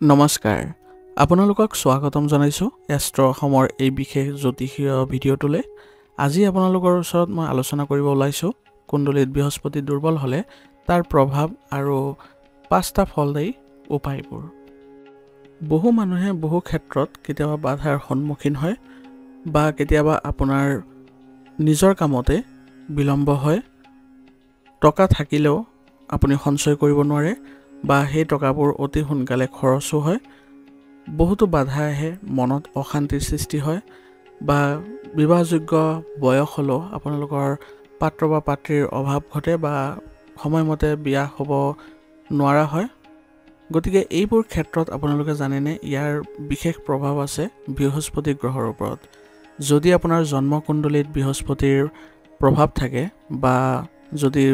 নমস্কাৰ, আপোনালোকক স্বাগতম জনাইছোঁ এষ্ট্ৰ অসমৰ এই বিশেষ জ্যোতিষীয় ভিডিঅ'টোলৈ। আজি আপোনালোকৰ ওচৰত মই আলোচনা কৰিব ওলাইছোঁ কুণ্ডলীত বৃহস্পতি দুৰ্বল হ'লে তাৰ প্ৰভাৱ আৰু পাঁচটা ফলদায়ী উপায়বোৰ। বহু মানুহে বহু ক্ষেত্ৰত কেতিয়াবা বাধাৰ সন্মুখীন হয় বা কেতিয়াবা আপোনাৰ নিজৰ কামতে বিলম্ব হয়। টকা থাকিলেও আপুনি সঞ্চয় কৰিব নোৱাৰে বা সেই টকাবোৰ অতি সোনকালে খৰচো হয়। বহুতো বাধা আহে, মনত অশান্তিৰ সৃষ্টি হয় বা বিবাহযোগ্য বয়স হ'লেও আপোনালোকৰ পাত্ৰ বা পাত্ৰীৰ অভাৱ ঘটে বা সময়মতে বিয়া হ'ব নোৱাৰা হয়। গতিকে এইবোৰ ক্ষেত্ৰত আপোনালোকে জানেনে ইয়াৰ বিশেষ প্ৰভাৱ আছে বৃহস্পতি গ্ৰহৰ ওপৰত। যদি আপোনাৰ জন্মকুণ্ডলীত বৃহস্পতিৰ প্ৰভাৱ থাকে বা যদি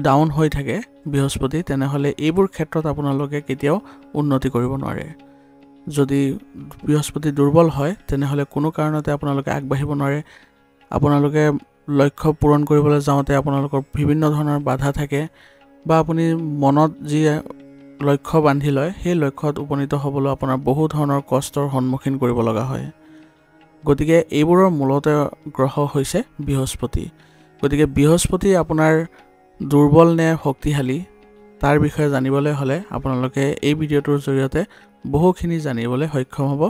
ডাউন হৈ থাকে বৃহস্পতি, তেনেহ'লে এইবোৰ ক্ষেত্ৰত আপোনালোকে কেতিয়াও উন্নতি কৰিব নোৱাৰে। যদি বৃহস্পতি দুৰ্বল হয় তেনেহ'লে কোনো কাৰণতে আপোনালোকে আগবাঢ়িব নোৱাৰে। আপোনালোকে লক্ষ্য পূৰণ কৰিবলৈ যাওঁতে আপোনালোকৰ বিভিন্ন ধৰণৰ বাধা থাকে বা আপুনি মনত যি লক্ষ্য বান্ধি লয় সেই লক্ষ্যত উপনীত হ'বলৈ আপোনাৰ বহু ধৰণৰ কষ্টৰ সন্মুখীন কৰিব লগা হয়। গতিকে এইবোৰৰ মূলতে গ্ৰহ হৈছে বৃহস্পতি। গতিকে বৃহস্পতি আপোনাৰ দুৰ্বল নে শক্তিশালী তাৰ বিষয়ে জানিবলৈ হ'লে আপোনালোকে এই ভিডিঅ'টোৰ জৰিয়তে বহুখিনি জানিবলৈ সক্ষম হ'ব।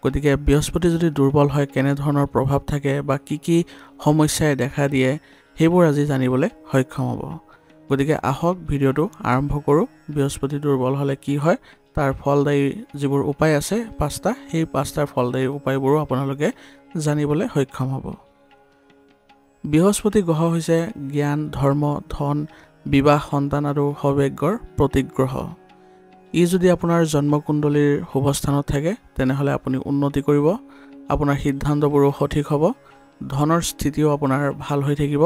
গতিকে বৃহস্পতি যদি দুৰ্বল হয় কেনেধৰণৰ প্ৰভাৱ থাকে বা কি কি সমস্যাই দেখা দিয়ে সেইবোৰ আজি জানিবলৈ সক্ষম হ'ব। গতিকে আহক ভিডিঅ'টো আৰম্ভ কৰোঁ। বৃহস্পতি দুৰ্বল হ'লে কি হয় তাৰ ফলদায়ী যিবোৰ উপায় আছে পাঁচটা, সেই পাঁচটাৰ ফলদায়ী উপায়বোৰো আপোনালোকে জানিবলৈ সক্ষম হ'ব। বৃহস্পতি গ্ৰহ হৈছে জ্ঞান, ধৰ্ম, ধন, বিবাহ, সন্তান আৰু সৌভাগ্যৰ প্ৰতীক গ্ৰহ। ই যদি আপোনাৰ জন্মকুণ্ডলীৰ শুভস্থানত থাকে তেনেহ'লে আপুনি উন্নতি কৰিব, আপোনাৰ সিদ্ধান্তবোৰো সঠিক হ'ব, ধনৰ স্থিতিও আপোনাৰ ভাল হৈ থাকিব।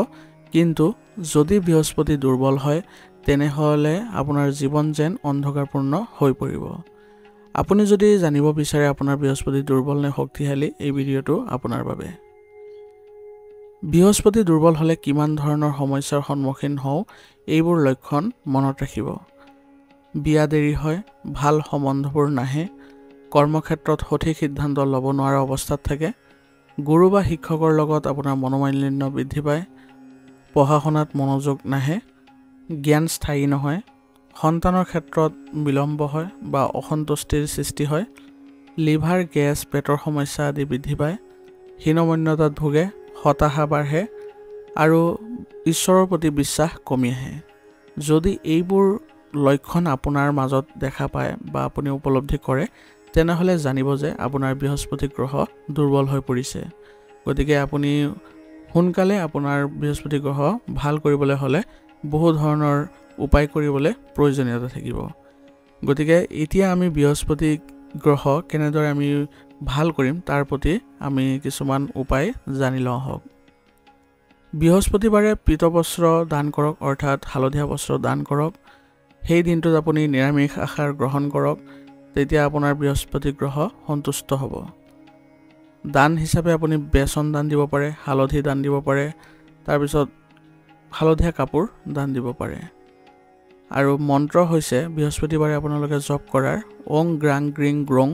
কিন্তু যদি বৃহস্পতি দুৰ্বল হয় তেনেহ'লে আপোনাৰ জীৱন যেন অন্ধকাৰপূৰ্ণ হৈ পৰিব। আপুনি যদি জানিব বিচাৰে আপোনাৰ বৃহস্পতি দুৰ্বল নে শক্তিশালী, এই ভিডিঅ'টো আপোনাৰ বাবে। বৃহস্পতি দুৰ্বল হ'লে কিমান ধৰণৰ সমস্যাৰ সন্মুখীন হওঁ এইবোৰ লক্ষণ মনত ৰাখিব। বিয়া দেৰি হয়, ভাল সম্বন্ধবোৰ নাহে, কৰ্মক্ষেত্ৰত সঠিক সিদ্ধান্ত ল'ব নোৱাৰা অৱস্থাত থাকে, গুৰু বা শিক্ষকৰ লগত আপোনাৰ মনোমালিন্য বৃদ্ধি পায়, পঢ়া শুনাত মনোযোগ নাহে, জ্ঞান স্থায়ী নহয়, সন্তানৰ ক্ষেত্ৰত বিলম্ব হয় বা অসন্তুষ্টিৰ সৃষ্টি হয়, লিভাৰ, গেছ, পেটৰ সমস্যা আদি বৃদ্ধি পায়, হীনমন্যতাত ভোগে, হতাশা বাঢ়ে আৰু ঈশ্বৰৰ প্ৰতি বিশ্বাস কমি আহে। যদি এইবোৰ লক্ষণ আপোনাৰ মাজত দেখা পায় বা আপুনি উপলব্ধি কৰে তেনেহ'লে জানিব যে আপোনাৰ বৃহস্পতি গ্ৰহ দুৰ্বল হৈ পৰিছে। গতিকে আপুনি সোনকালে আপোনাৰ বৃহস্পতি গ্ৰহ ভাল কৰিবলৈ হ'লে বহু ধৰণৰ উপায় কৰিবলৈ প্ৰয়োজনীয়তা থাকিব। গতিকে এতিয়া আমি বৃহস্পতি গ্ৰহ কেনেদৰে আমি ভাল কৰিম তাৰ প্ৰতি আমি কিছুমান উপায় জানি লওঁ আহক। বৃহস্পতিবাৰে পীতবস্ত্ৰ দান কৰক, অৰ্থাৎ হালধীয়া বস্ত্ৰ দান কৰক। সেই দিনটোত আপুনি নিৰামিষ আহাৰ গ্ৰহণ কৰক, তেতিয়া আপোনাৰ বৃহস্পতি গ্ৰহ সন্তুষ্ট হ'ব। দান হিচাপে আপুনি বেচন দান দিব পাৰে, হালধি দান দিব পাৰে, তাৰপিছত হালধীয়া কাপোৰ দান দিব পাৰে। আৰু মন্ত্ৰ হৈছে বৃহস্পতিবাৰে আপোনালোকে জপ কৰাৰ ওং গ্ৰাং গ্ৰীং গ্ৰং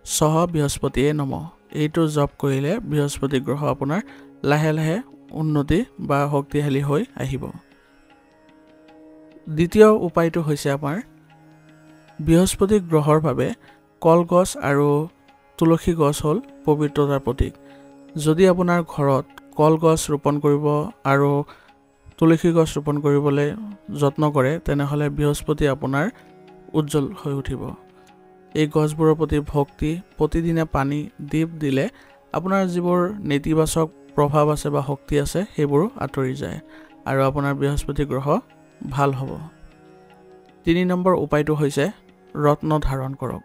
সহ বৃহস্পতিয়ে নম। এইটো জপ কৰিলে বৃহস্পতি গ্ৰহ আপোনাৰ লাহে লাহে উন্নতি বা শক্তিশালী হৈ আহিব। দ্বিতীয় উপায়টো হৈছে আমাৰ বৃহস্পতি গ্ৰহৰ বাবে কলগছ আৰু তুলসী গছ হ'ল পবিত্ৰতাৰ প্ৰতীক। যদি আপোনাৰ ঘৰত কলগছ ৰোপণ কৰিব আৰু তুলসী গছ ৰোপণ কৰিবলৈ যত্ন কৰে তেনেহ'লে বৃহস্পতি আপোনাৰ উজ্জ্বল হৈ উঠিব। এই গছবোৰৰ প্ৰতি ভক্তি, প্ৰতিদিনে পানী দীপ দিলে আপোনাৰ যিবোৰ নেতিবাচক প্ৰভাৱ আছে বা শক্তি আছে সেইবোৰো আঁতৰি যায় আৰু আপোনাৰ বৃহস্পতি গ্ৰহ ভাল হ'ব। 3 নম্বৰ উপায়টো হৈছে ৰত্ন ধাৰণ কৰক।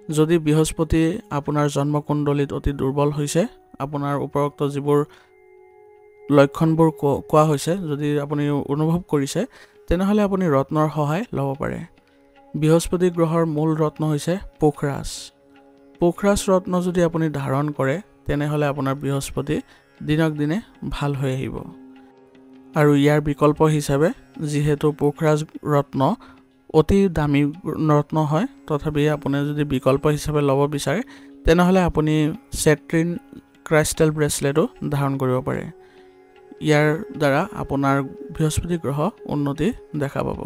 যদি বৃহস্পতি আপোনাৰ জন্মকুণ্ডলীত অতি দুৰ্বল হৈছে, আপোনাৰ উপৰোক্ত যিবোৰ লক্ষণবোৰ কোৱা হৈছে যদি আপুনি অনুভৱ কৰিছে তেনেহ'লে আপুনি ৰত্নৰ সহায় ল'ব পাৰে। বৃহস্পতি গ্ৰহৰ মূল ৰত্ন হৈছে পোখৰাজ। পোখৰাজ ৰত্ন যদি আপুনি ধাৰণ কৰে তেনেহ'লে আপোনাৰ বৃহস্পতি দিনক দিনে ভাল হৈ আহিব। আৰু ইয়াৰ বিকল্প হিচাপে যিহেতু পোখৰাজ ৰত্ন অতি দামী ৰত্ন হয়, তথাপি আপুনি যদি বিকল্প হিচাপে ল'ব বিচাৰে তেনেহ'লে আপুনি চেট্ৰিন ক্ৰাইষ্টেল ব্ৰেচলেটো ধাৰণ কৰিব পাৰে। ইয়াৰ দ্বাৰা আপোনাৰ বৃহস্পতি গ্ৰহ উন্নতি দেখা পাব।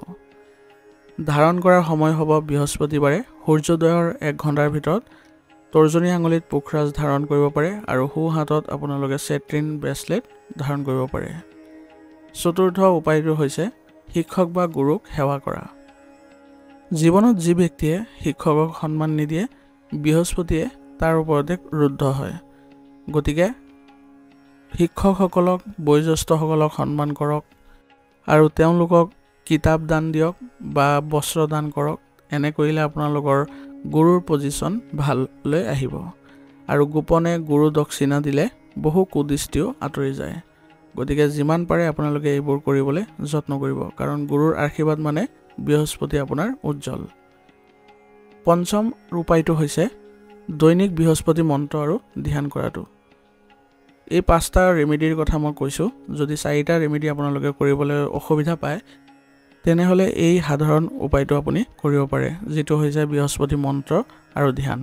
ধাৰণ কৰাৰ সময় হ'ব বৃহস্পতিবাৰে সূৰ্যোদয়ৰ 1 ঘণ্টাৰ ভিতৰত। তৰ্জনী আঙুলিত পোখৰাজ ধাৰণ কৰিব পাৰে আৰু সোঁ হাতত আপোনালোকে চেট্ৰিন ব্ৰেচলেট ধাৰণ কৰিব পাৰে। চতুৰ্থ উপায়টো হৈছে শিক্ষক বা গুৰুক সেৱা কৰা। জীৱনত যি ব্যক্তিয়ে শিক্ষকক সন্মান নিদিয়ে, বৃহস্পতিয়ে তাৰ ওপৰতে ৰুদ্ধ হয়। গতিকে শিক্ষকসকলক, বয়োজ্যেষ্ঠসকলক সন্মান কৰক আৰু তেওঁলোকক কিতাপ দান দিয়ক বা বস্ত্ৰ দান কৰক। এনে কৰিলে আপোনালোকৰ গুৰুৰ পজিশ্যন ভাললৈ আহিব। আৰু গোপনে গুৰু দক্ষিণা দিলে বহু কুদৃষ্টিও আঁতৰি যায়। গতিকে যিমান পাৰে আপোনালোকে এইবোৰ কৰিবলৈ যত্ন কৰিব, কাৰণ গুৰুৰ আশীৰ্বাদ মানে বৃহস্পতি আপোনাৰ উজ্জ্বল। পঞ্চম উপায়টো হৈছে দৈনিক বৃহস্পতি মন্ত্ৰ আৰু ধ্যান কৰাটো। এই 5টা ৰেমেডিৰ কথা মই কৈছোঁ। যদি 4টা ৰেমেডি আপোনালোকে কৰিবলৈ অসুবিধা পায় তেনেহ'লে এই সাধাৰণ উপায়টো আপুনি কৰিব পাৰে, যিটো হৈছে বৃহস্পতি মন্ত্ৰ আৰু ধ্যান।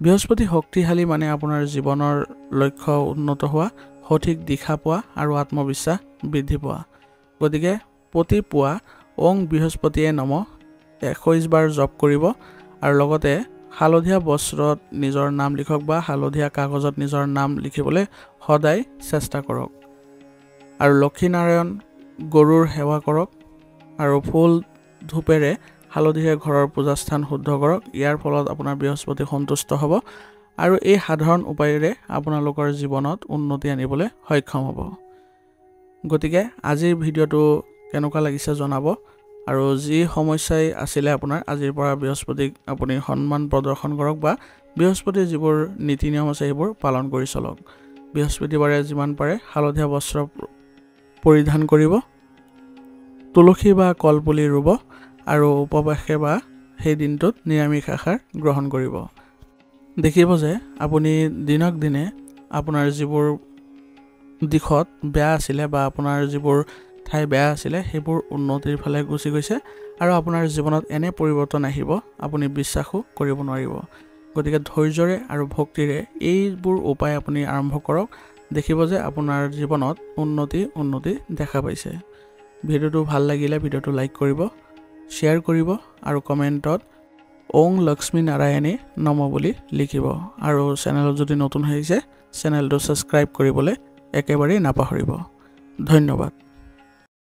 বৃহস্পতি শক্তিশালী মানে আপোনাৰ জীৱনৰ লক্ষ্য উন্নত হোৱা, সঠিক দিশা পোৱা আৰু আত্মবিশ্বাস বৃদ্ধি পোৱা। গতিকে প্ৰতি পুৱা ওং বৃহস্পতিয়ে নম 21 বাৰ জপ কৰিব আৰু লগতে হালধীয়া বস্ত্ৰত নিজৰ নাম লিখক বা হালধীয়া কাগজত নিজৰ নাম লিখিবলৈ সদায় চেষ্টা কৰক। আৰু লক্ষ্মীনাৰায়ণ গৰুৰ সেৱা কৰক আৰু ফুল ধূপেৰে হালধিৰে ঘৰৰ পূজাস্থান শুদ্ধ কৰক। ইয়াৰ ফলত আপোনাৰ বৃহস্পতি সন্তুষ্ট হ'ব আৰু এই সাধাৰণ উপায়েৰে আপোনালোকৰ জীৱনত উন্নতি আনিবলৈ সক্ষম হ'ব। গতিকে আজিৰ ভিডিঅ'টো কেনেকুৱা লাগিছে জনাব আৰু যি সমস্যাই আছিলে আপোনাৰ, আজিৰ পৰা বৃহস্পতিক আপুনি সন্মান প্ৰদৰ্শন কৰক বা বৃহস্পতিৰ যিবোৰ নীতি নিয়ম আছে সেইবোৰ পালন কৰি চলক। বৃহস্পতিবাৰে যিমান পাৰে হালধীয়া বস্ত্ৰ পৰিধান কৰিব, তুলসী বা কলপুলি ৰুব আৰু উপবাসে বা সেই দিনটোত নিৰামিষ আহাৰ গ্ৰহণ কৰিব। দেখিব যে আপুনি দিনক দিনে আপোনাৰ যিবোৰ দিশত বেয়া আছিলে বা আপোনাৰ যিবোৰ ঠাই বেয়া আছিলে সেইবোৰ উন্নতিৰ ফালে গুচি গৈছে আৰু আপোনাৰ জীৱনত এনে পৰিৱৰ্তন আহিব আপুনি বিশ্বাসো কৰিব নোৱাৰিব। গতিকে ধৈৰ্যৰে আৰু ভক্তিৰে এইবোৰ উপায় আপুনি আৰম্ভ কৰক, দেখিব যে আপোনাৰ জীৱনত উন্নতি দেখা পাইছে। ভিডিঅ'টো ভাল লাগিলে ভিডিঅ'টো লাইক কৰিব, শ্বেয়াৰ কৰিব আৰু কমেণ্টত ওং লক্ষ্মী নাৰায়ণে নম বুলি লিখিব। আৰু চেনেলত যদি নতুন হৈছে চেনেলটো ছাবস্ক্ৰাইব কৰিবলৈ একেবাৰেই নাপাহৰিব। ধন্যবাদ।